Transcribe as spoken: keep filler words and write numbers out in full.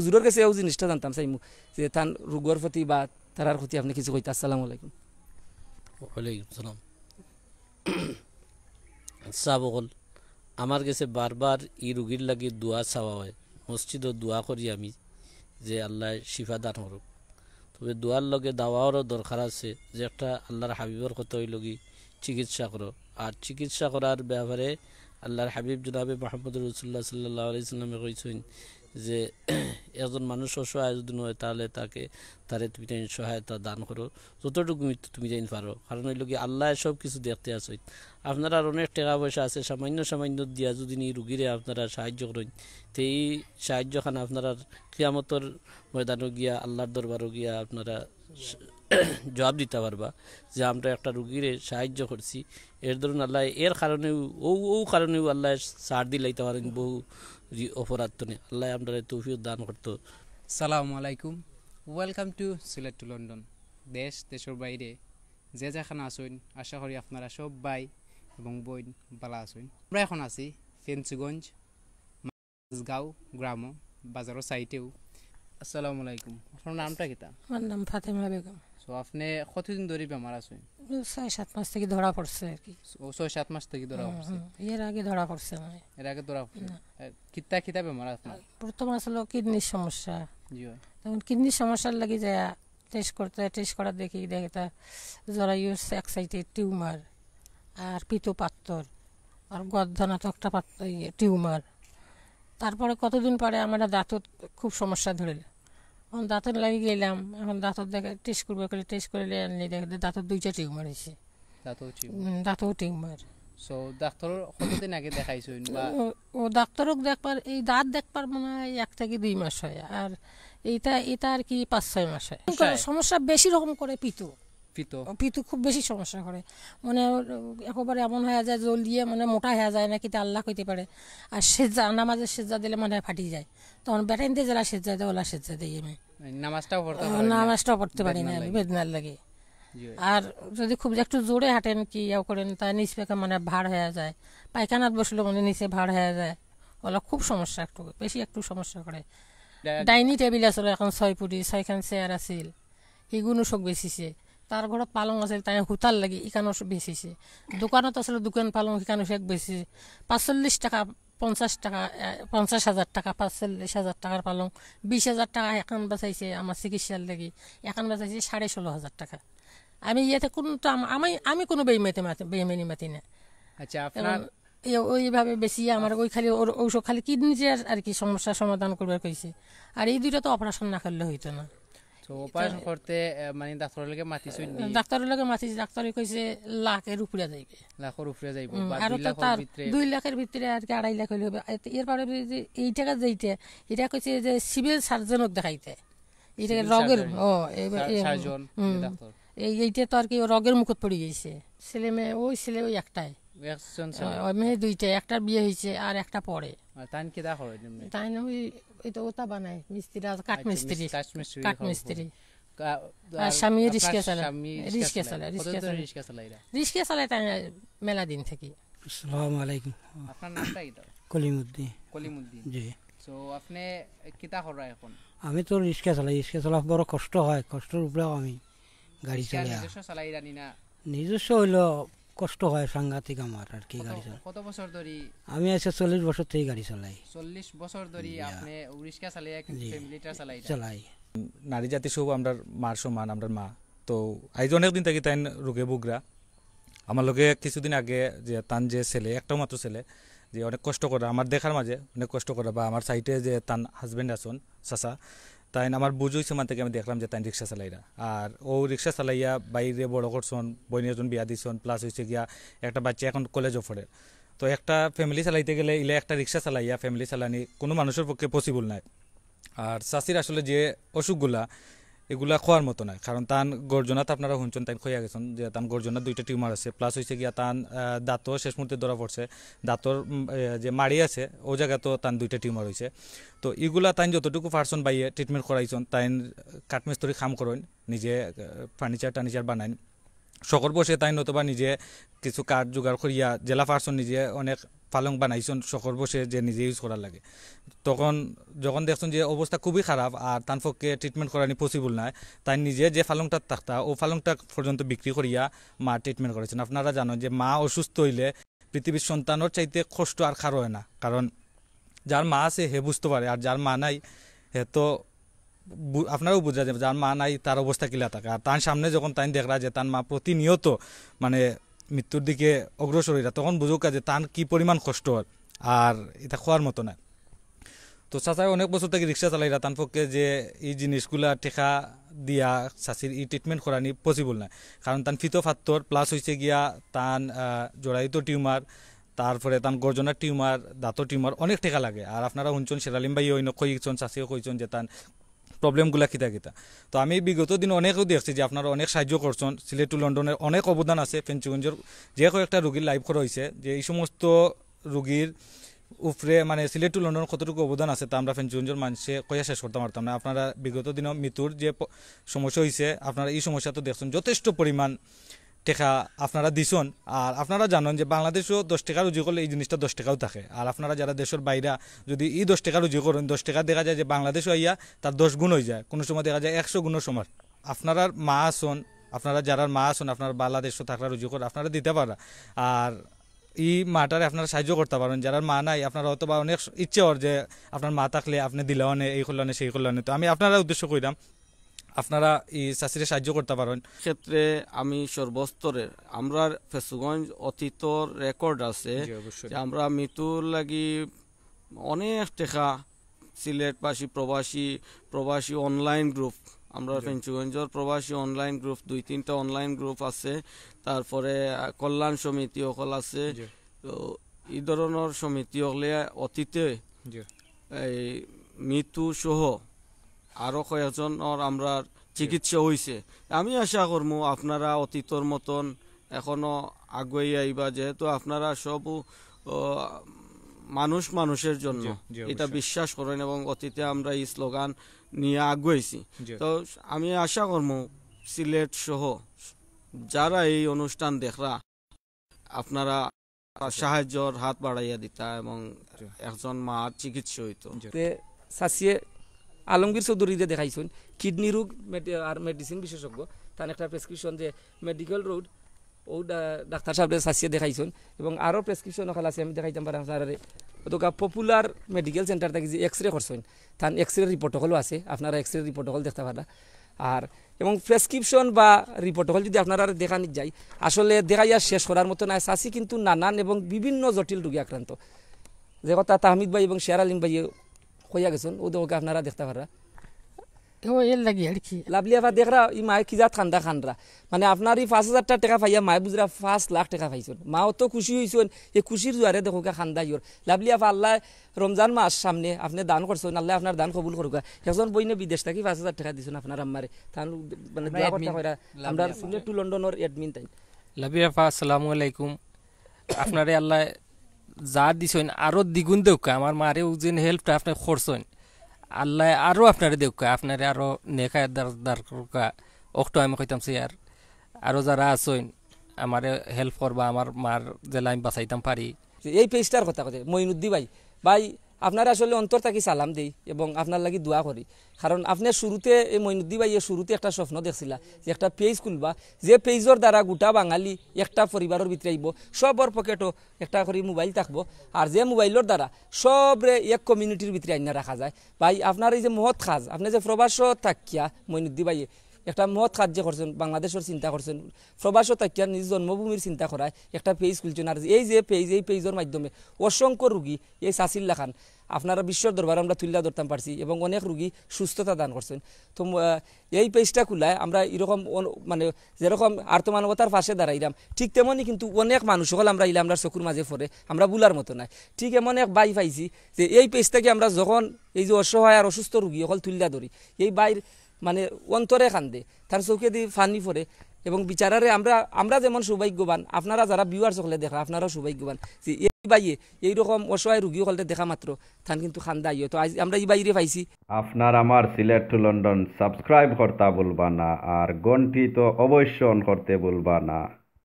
হুজুরর গেছে অউ জিনিসটা জানতাম চাইমু যে তান রোগর প্রতি বা তারার প্রতি আপনে কিছু কইতা। আসসালামু আলাইকুম। ওয়ালাইকুম সালাম। সাব অকল, আমার গেছে বারবার ই রুগীর লাগি দোয়া চাওয়া অয়, মসজিদো দোয়া করি আমি যে আল্লায় শিফা দান করুক। তবে দোয়ার লগে দাওয়ারও দরকার আছে, যে একটা আল্লার হাবিবর কথা অইলো গি চিকিৎসা করো। আর চিকিৎসা করার ব্যাপারে আল্লার হাবিব জনাবে মুহাম্মদুর রাসূলুল্লাহ সাল্লাল্লাহু আলাইহি ওয়াসাল্লামে কইছইন যে একজন মানুষ অসহায় যদি অয়, তাহলে তাকে, তারে তুমি তাইন সহায়তা দান করো, যতটুকু তুমি, তুমি তাইন পারো। কারণ অইলো গি আল্লায় সব কিছু দেখতে আছইন। আপনারার অনেক টেকা পয়সা আছে, সামান্য সামান্য দিয়া যদি নি রুগীরে আপনারা সাহায্য করইন, তে ই সাহায্যখান আপনারার কিয়ামতর ময়দানো গিয়া, আল্লার দরবারো গিয়া আপনারা জবাব দিতা পারবা যে আমরা একটা রুগীরে সাহায্য করছি। এর ধরুন আল্লায় এর কারণেউ, অউ, অউ কারণেউ আল্লায় ছাড় দিলাইতা পারইন বহু রি-, অপরাধ তনে। আল্লায় আমরারে তৌফিক দান করতো। সালামু আলাইকুম। Welcome to Sylhet to London. দেশ, দেশর বাইরে যে যেখানো আছইন, আশা করি আপনারা সব ভাই এবং বইন ভালা আছইন। আমরা এখন আছি ফেঞ্চুগঞ্জ, মাঝগাঁও গ্রামো, বাজারর সাইডেউ। আসসালামু আলাইকুম, আপনার নামটা কিতা? আমার নাম ফাতেমা বেগম। So, আপনে কতদিন ধরি বেমার আছইন? ছয় সাত মাস থাকি ধরা পড়ছে আর কি। ও, ছয় সাত মাস থাকি ধরা হুম, পড়ছে? হুম। এর আগে ধরা পড়ছে না। এর আগে ধরা পড়ছে? না। এ, কিতা, কিতা বেমার আপনার? প্রথম আসলো কিডনির সমস্যা। জি অয়। তখন কিডনির সমস্যার লাগি যায় টেস্ট করতে, টেস্ট করাত দেখি, দেখি তা জরায়ুর এক সাইডে টিউমার, আর পিতো পাত্তর, আর গর্দানাত একটা পাত-, ইয়ে, টিউমার। তারপরে কতদিন পরে আমার দাঁতত খুব সমস্যা ধরিল। এখন দাঁতর লাগি গেলাম, এখন দাঁতর দেখে টেস্ট করবে, করে টেস্ট করিলে আনলি দেখে দাঁতর দুইটা টিউমার অইছে। দাঁতও টিউমার? উম, দাঁতও টিউমার। So, ডাক্তারর কতদিন আগে দেখাইছইন বা? ও, ও ডাক্তারও দেখবার, এই দাঁত দেখবার মনে হয় এক থাকি দুই মাস হয়, আর এইটা, এটা আর কি পাঁচ ছয় মাস হয়। সমস্যা বেশি রকম করে পিতো। পিতো? ও, পিতো খুব বেশি সমস্যা করে, মানে, ওর একেবারে এমন হয়ে যায়, জ্বলিয়ে, মানে, মোটা হয়ে যায় না, কিতা আল্লাহ কইতে পারে। আর সেজদা, নামাজের সেজদা দিলে মনে হয় ফাটি যায়, তখন বেটাইনতে যারা সেজদা দেয়, ওলা সেজদা দেই আমি। নামাজটাও পড়তে ও, পারেন না? নামাজটাও পড়তে পারি না বেদনার আমি, লাগে। বেদনার লাগে। জি ভাই। আর যদি খুব একটু জোরে হাঁটেন কি ইয়া করেন, তা নিচ পেকে মানে ভার হয়ে যায়, পায়খানাত বসলে মানে নিচে ভার হয়ে যায়, ওলা খুব সমস্যা, একটু বেশি একটু সমস্যা করে। ডাই- ডাইনিং টেবিল আছিল, এখন ছয় ফুটি, ছয়খান চেয়ার আছিল, হিগুনও সব বেচিছে। তার ঘরত পালং আছিল, তাই হুতার লাগি ইখানও সব বেচিছে। দোকানত আছিল দুখান পালং, হিখানও সব বেচিছে। পাঁচচল্লিশ টাকা, পঞ্চাশ টাকা, এ, পঞ্চাশ হাজার টাকা, পাঁচচল্লিশ হাজার টাকার পালং, বিশ হাজার টাকা এখন বেচাইছে আমার চিকিৎসার লাগি, এখন বেচাইছে সাড়ে ষোলো হাজার টাকা। আমি ইয়াতে কোনো তো আম-, আমি, আমি কোনো বেইমাতি মাতি, বেইমানি মাতি না। আচ্ছা, আপনার এবং এ-, ওইভাবে বেশি আমার ওই খালি ওর ঔষধ, খালি কিডনির আর কি সমস্যা সমাধান করবার কইছে, আর এই দুইটা তো অপারেশন না করলে হইতো না। তো অপারেশন করতে, এ, মানে ডাক্তারর লগে মাতিছইন নি? ডাক্তারর লগে মাতিছি, ডাক্তারে কইছে লাখর উপরে যাইবে। লাখর উপরে যাইবো, হুম, বা আরো দুই তো লাখর তার ভিতরে? দুই লাখর ভিতরে আর কি, আড়াই লাখ হইলে হবে। এতে, এরপরে যে এই টাকা যেইটা, এটা কইছে যে সিভিল সার্জনক দেখাইতে। এটা সিভিল রগের, সার্জারি। ও, এই, সার-, এই, সার্জন, হুম। যে ডাক্তার। এই, এইটা তো আর কি রগের মুখত পড়ি গেছে। ছেলে মেয়ে, ওই ছেলে ওই একটাই। একজন ছেলে? ওই মেয়ে দুইটা, একটার বিয়ে হইছে আর একটা পড়ে। আর তাইন কিতা করে এমনি? তাইন ওই, ওই তো ওটা বানায়, মিস্ত্রি, আচ্ছা, কাঠ মিস-, মিস্ত্রি। কাঠ মিস্ত্রি কাঠ কাম মিস্ত্রি। করে। কা-, আর আর স্বামী আপনার রিক্সা চালায়। স্বামী রিক্সা রিক্সা চালায়। চালায়, কত রিক্সা ধরে চালায়। রিক্সা চালায় এরা? রিক্সা চালায় তাই মেলা দিন থাকি। আসসালামু আলাইকুম। আপনার নামটা কিতা? কলিমুদ্দিন। কলিমুদ্দিন। জি। So, আপনি কিতা করা এখন? আমি তো রিক্সা চালাই, রিক্সা চালা বড় কষ্ট হয়, কষ্টর উপরেও আমি গাড়ি রিক্সা চালাই। নিজস্ব চালাইরানি না? নিজস্ব হইলো কষ্ট হয় সাংঘাতিক আমার আর কি কত, গাড়ি চালা। কত বছর ধরি? আমি আজকে চল্লিশ বছর থেকে গাড়ি চালাই। চল্লিশ বছর ধরি জি। আপনি রিক্সা চালিয়ে এক জি। ফ্যামিলিটা চালাইরা? চালাই। নারী জাতি সব আমরার মার সমান, আমরার মা। তো আইজ অনেক দিন থাকি তাইন রোগে ভুগরা। আমার লগে কিছুদিন আগে যে তান যে ছেলে, একটাও মাত্র ছেলে, যে অনেক কষ্ট করে আমার দেখার মাঝে, অনেক কষ্ট করে, বা আমার সাইডে যে তান হাজবেন্ড আছইন, চাচা, তাইন আমার বুঝ হইছে মান থাকি আমি দেখলাম যে তাইন রিক্সা চালাইরা। আর ও রিক্সা চালাইয়া বাইরে বড় করছইন, বইন একজন বিয়া দিছইন, প্লাস হইছে গিয়া একটা বাচ্চা এখন কলেজও পড়ে। তো একটা ফ্যামিলি চালাইতে গেলে ইলা একটা রিক্সা চালাইয়া ফ্যামিলি চালানি কোনো মানুষের পক্ষে পসিবল নায়। আর চাচির আসলে যে অসুখগুলা, এগুলা কওয়ার মতো নায়, কারণ তান গর্জনাত আপনারা হুনছইন, তাইন কইয়া গেছইন যে তান গর্জনাত দুইটা টিউমার আছে, প্লাস হইছে গিয়া তান, আহ, দাঁতও শেষ মুহূর্তে ধরা পড়ছে, দাঁতর, উম, এ, যে মাড়ি আছে, ও জাগাত তান দুইটা টিউমার হইছে। তো ইগুলা তাইন যতটুকু পারছইন বাইয়ে ট্রিটমেন্ট করাইছইন, তাইন কাঠমিস্ত্রি কাম করইন, নিজে, আহ, ফার্নিচার টার্নিচার বানাইন, শখর বশে তাইন অথবা নিজে কিছু কাঠ জোগাড় করিয়া জেলা পারছইন নিজে অনেক পালং বানাইছইন শখর বশে যে নিজে ইউজ করার লাগি। তখন যখন দেখছইন যে অবস্থা খুবই খারাপ আর তান পক্ষে ট্রিটমেন্ট করানি পসিবল নায়, তাইন নিজে যে পালংটাত থাকতা, অউ পালংটা পর্যন্ত বিক্রি করিয়া মা ট্রিটমেন্ট করাইছইন। আপনারা জানইন যে মা অসুস্থ অইলে পৃথিবীর সন্তানর চাইতে কষ্ট আর কারো অয় না, কারণ যার মা আছে হে বুঝতো পারে, আর যার মা নাই হে তো বু-, আপনারাও বুঝরা যে যার মা নাই তার অবস্থা কিলা থাকে। আর তান সামনে যখন তাইন দেখরা যে তান মা প্রতিনিয়ত মানে মৃত্যুর দিকে অগ্রসর অইরা, তখন বুঝউক্কা যে তান কি পরিমাণ কষ্ট অর, আর ইতা কওয়ার মতো নায়। তো চাচায় অনেক বছর থাকি রিক্সা চালাইরা, তান পক্ষে যে ই জিনিসগুলা টেকা দিয়া চাচির ই ট্রিটমেন্ট করানি পসিবল নায়, কারণ তান পিতো পাত্থর প্লাস অইছে গিয়া তান, আহ, জরায়ুত টিউমার, তারপরে তান গর্দনর টিউমার, দাঁতর টিউমার, অনেক টেকা লাগে। আর আপনারা হুনছইন শেরালিম ভাইয়ে অইন্য কইছইন, চাচিও কইছইন যে তান প্রবলেমগুলা কিতা কিতা। তো আমি বিগত দিন অনেকেও দেখছি যে আপনারা অনেক সাহায্য করছইন। সিলেট টু লন্ডনের অনেক অবদান আছে। ফেঞ্চুগঞ্জর যে কয়েকটা রুগীর লাইভ করা অইছে, যে ই সমস্ত রুগীর উপরে মানে সিলেট টু লন্ডন কতটুকু অবদান আছে তা আমরা ফেঞ্চুগঞ্জর মানষে কইয়া শেষ করতাম পারতাম না। আপনারা বিগত দিনও মিতুর যে প-, সমস্যা অইছে, আপনারা ই সমস্যা তো দেখছইন যথেষ্ট পরিমাণ টেকা আপনারা দিছইন। আর আপনারা জানইন যে বাংলাদেশও দশ টেকা রুজি করলে ই জিনিসটা দশ টেকাও থাকে। আর আপনারা যারা দেশর বাইরা যুদি ই দশ টেকা রুজি করইন, দশ টেকা দেখা যায় যে বাংলাদেশও আইয়া তার দশ গুণ অইযায়, কুনু সময় দেখা যায় একশো গুণও সমান। আপনারার মা আছইন, আপনারা যারার মা আছইন, আপনারা বাংলাদেশও থাকরা রুজি কররা, আপনারা দিতা পাররা। আর ই মাটারে আপনারা সাহায্য করতা পারইন, যারার মা নাই, আপনারা অথবা অনেক ইচ্ছে অর যে আপনার মা থাকলে আপনে দিলা অনে, এই করলা অনে, সেই করলা অনে। তো আমি আপনারার উদ্দেশ্য কইরাম, আপনারা ই চাচিরে সাহায্য করতা পারইন। ক্ষেত্রে আমি সর্বস্তরের, আমরার ফেঞ্চুগঞ্জ অতীতর রেকর্ড আছে জি, অবশ্যই। যে আমরা মিতুর লাগি অনেক টেকা সিলেটবাসী, প্রবাসী, প্রবাসী অনলাইন গ্রুপ, আমরা জি। ফেঞ্চুগঞ্জর প্রবাসী অনলাইন গ্রুপ, দুই তিনটা অনলাইন গ্রুপ আছে, তারপরে, আহ, কল্যাণ সমিতি অকল আছে। জি। তো ই ধরনর সমিতি অকলে অতীতে জি। এই মিতু সহ আরো কয়েকজনর আমরার চিকিৎসা অইছে। আমি আশা করমু আপনারা অতীতর মতন এখনো আগুয়াই আইবা, যেহেতু আপনারা সব, ও, মানুষ মানুষের জন্য জি, জি, এটা অবশ্যই। বিশ্বাস করইন এবং অতীতে আমরা ই স্লোগান নিয়া আগুয়াইছি। জি। তো আমি আশা করমু সিলেট সহ যারা এই অনুষ্ঠান দেখরা আপনারা সাহায্যর হাত বাড়াইয়া দিতা এবং জি। একজন মার চিকিৎসা অইতো। জি। তে চাচিয়ে আলমগীর চৌধুরীরে দেখাইছইন, কিডনি রোগ মেডি-, আর মেডিসিন বিশেষজ্ঞ। তান একটা প্রেসক্রিপশন যে মেডিকেল রোড, ও ডা-, ডাক্তার সাহেবরে চাচিয়ে দেখাইছইন এবং আরও প্রেসক্রিপশন অকল আছে, আমি দেখাইতাম পারি আপনারারে। অতকা পপুলার মেডিকেল সেন্টার থাকি যে এক্সরে করছইন, তান এক্সরে রিপোর্ট অকলও আছে, আপনারা এক্সরে রিপোর্ট অকল দেখতা পাররা। আর এবং প্রেসক্রিপশন বা রিপোর্ট অকল যুদি আপনারারে দেখানি যাই, আসলে দেখাইয়া শেষ করার মতো নায়। চাচি কিন্তু নানান এবং বিভিন্ন জটিল রোগে আক্রান্ত। যে কথা তাহমিদ ভাই এবং শের আলিম ভাইয়ে কইয়া গেছইন, অউ দেখউক্কা আপনারা দেখতা পাররা। ও এর লাগি আর কি। লাভলি আফা দেখরা, ই মায়ে কি জাত কান্দা কান্দরা। মানে আপনার ই পাঁচ হাজার টেকা পাইয়া মায়ে বুঝরা পাঁচ লাখ টেকা পাইছইন। মা অত খুশি অইছইন, ই খুশির জোয়ারে দেখউক্কা কান্দা ইয়র। লাভলি আফা, আল্লায় রমজান মাস সামনে, আপনে দান করছইন, আল্লায় আপনার দান কবুল করউক্কা। একজন বইনে বিদেশ থাকি পাঁচ হাজার টেকা দিছইন আপনার আম্মারে। তান মানে আমরা দোয়া করতা admin, কইরা, লাভলি আমরা আফা। সিলেট টু লন্ডনর অ্যাডমিন তাইন। লাভলি আফা, আসসালামু আলাইকুম। আপনারে আল্লায় যা দিছইন আরো দ্বিগুণ দেউক্কা। আমার মারে অউ যে হেল্পটা আপনে করছইন, আল্লায় আরো আপনারে দেউক্কা, আপনারে আরো নেক হায়াত দার, দার করউক্কা। অখটা আমি কইতাম চাই আর, আরো যারা আছইন আমারে হেল্প করবা, আমার মার যেলা আমি বাঁচাইতাম পারি। যে এই পেজটার কথা কইতে মঈনুদ্দি ভাই, ভাই আপনারে আসলে অন্তর থাকি সালাম দেই এবং আপনার লাগি দোয়া করি। কারণ আপনে শুরুতে, এই মঈনুদ্দি ভাইয়ে শুরুতে একটা স্বপ্ন দেখছিলা যে একটা পেজ খুলবা, যে পেজর দ্বারা গোটা বাঙালি একটা পরিবারর ভিতরে আইবো, সবর পকেটো একটা করি মোবাইল থাকবো, আর যে মোবাইলর দ্বারা সবরে এক কমিউনিটির ভিতরে আইনা রাখা যায়। ভাই আপনার এই যে মহৎ কাজ, আপনে যে প্রবাসো থাকিয়া মঈনুদ্দি ভাইয়ে একটা মহৎ কাজ যে করছইন, বাংলাদেশর চিন্তা করছইন, প্রবাসো থাকিয়া নিজ জন্মভূমির চিন্তা করায় একটা পেজ খুলছইন। আর এই যে পেজ, এই পেজর মাধ্যমে অসংখ্য রুগী এই চাচির লাখান আপনারা বিশ্বর দরবারো আমরা তুলিয়া ধরতাম পারছি এবং অনেক রুগী সুস্থতা দান করছইন। তো, আহ, এই পেজটা খুলায় আমরা এরকম অন-, মানে যেরকম আর্তমানবতার পাশে দাঁড়াইরাম, ঠিক তেমনি কিন্তু অনেক মানুষ অকল আমরা ইলা আমরার চকুর মাঝে পড়ে, আমরা ভুলার মতো নায়। ঠিক এমন এক ভাই পাইছি যে এই পেজ থাকি আমরা যখন এই যে অসহায় আর অসুস্থ রুগী অকল তুলিয়া ধরি, এই ভাইর মানে অন্তরে কান্দে, তার চকুদি পানি পড়ে। এবং বিচারারে আমরা, আমরা যেমন সৌভাগ্যবান, আপনারা যারা ভিউয়ার্স অকলে দেখরা, আপনারাও সৌভাগ্যবান যে এই ভাইয়ে এইরকম অসহায় রুগী অকলরে দেখা মাত্র তান কিন্তু কান্দা আইয়ে। তো আইজ আমরা ই ভাইরে পাইছি। আপনার আমার সিলেট টু লন্ডন সাবস্ক্রাইব করতা ভুলবা না, আর ঘন্টি তো অবশ্য on করতে ভুলবা না।